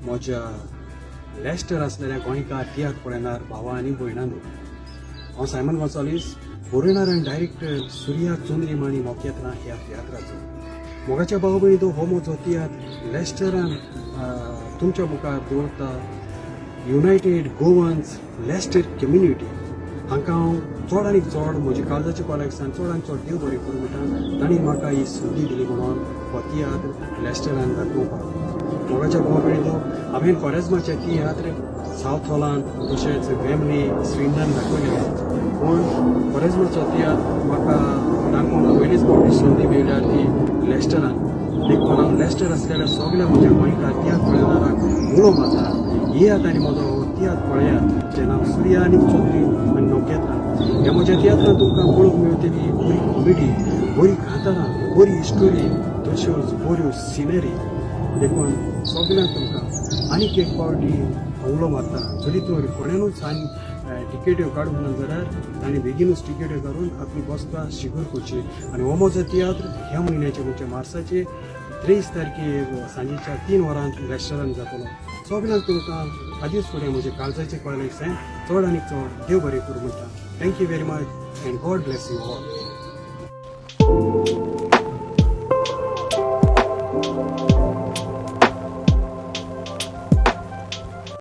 म्हज्या लेस्टर आसलेल्या गोंयकार तियात्र पळयणार भावा आनी भयणांनो. हांव सायमन गोन्साल्वीस, बरयणार आनी डायरेक्टर सुर्या चंद्रीम आनी नोखेत्रां ह्या तियात्राचो. मोगाच्या भाव भयणींनो, हो म्हजो तियात्र लेस्टरान तुमच्या मुखार दवरता. युनायटेड गोवन्स लेस्टर कम्युनिटी हांकां हांव चड आनी चड म्हज्या काळजाच्या कॉलेक्सान चड आनी चड देव बरें करूं म्हणटा, तांणी म्हाका ही संदी दिली म्हणून हो तियात्र लेस्टरान दाखोवपाक. मोगाच्या भाव भयणींनो, हांवें कोरेज्माचे तियात्र सावथ हॉलान तशेंच वेमली, स्विंडन दाखयले, पूण कोरेज्माचो तियात्र म्हाका दाखोवंक पयलीच फावटी संदी मेळ्ळ्या ती लेस्टरान. देखून हांव लेस्टर आसलेल्या सगल्या म्हज्या गोंयकार तियात्र पळयणाराक उलो मारता, येयात आनी म्हजो हो तियात्र पळयात, जें नांव सुर्या आनी चंद्री आनी नखेत्रां. ह्या म्हज्या तियात्रान तुमकां पळोवंक मेळटली बरी कॉमेडी, बरी कांतारां, बरी स्टोरी, तश्योच बऱ्यो सिनरी. देखून सगल्यांक तुमकां आनीक एक फावटी उलो मारता, जरी तर कोणेनूच आनी टिकेट्यो काडूंक ना जाल्यार तांणी बेगीनूच टिकेट्यो काडून आपली बसका शिगूर करची. आनी हो म्हजो तियात्र ह्या म्हयन्याचे म्हणजे मार्साचे 23 तारखेर सांजेच्या 3 वरांत रेस्टोरंट जातलो. सगल्यांक तुमकां आदींच फुडें म्हजे काळजाचे कळ्ळें चड आनी चड देव बरें करूं म्हणटा. Thank you very much and God bless you all.